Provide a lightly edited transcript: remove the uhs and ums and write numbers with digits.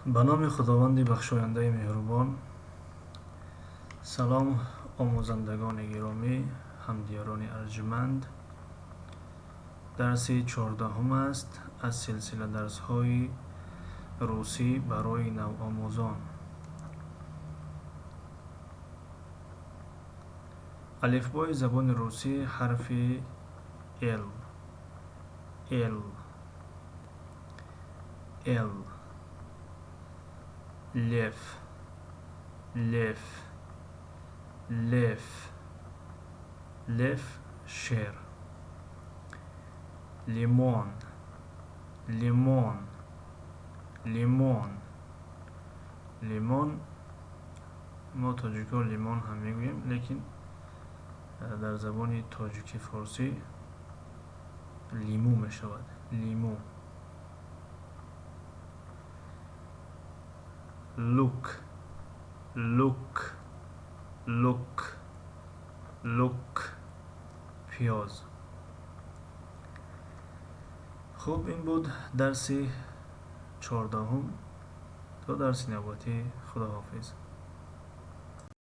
Ба номи Худованди бахшояндаи меҳрубон. Салом, омӯзандагони гиромӣ, ҳамдиёрони арҷманд. Дарси 14-ум аст аз силсила дарсҳои русӣ барои навомӯзон. Алифбои забони русӣ, ҳарфи Л, Л, Л. Лев, лев, лев, лев, шер. Лимон, лимон, лимон, лимон. Мо тоҷикҳо лимон ҳам мегӯем, лекин дар забони тоҷики форсӣ лимӯ мешавад, лимӯ. Лук, лук, лук, лук, пиёз. Хуб, ин буд дарси 14-ум. То дарси навбатӣ, худоҳофиз.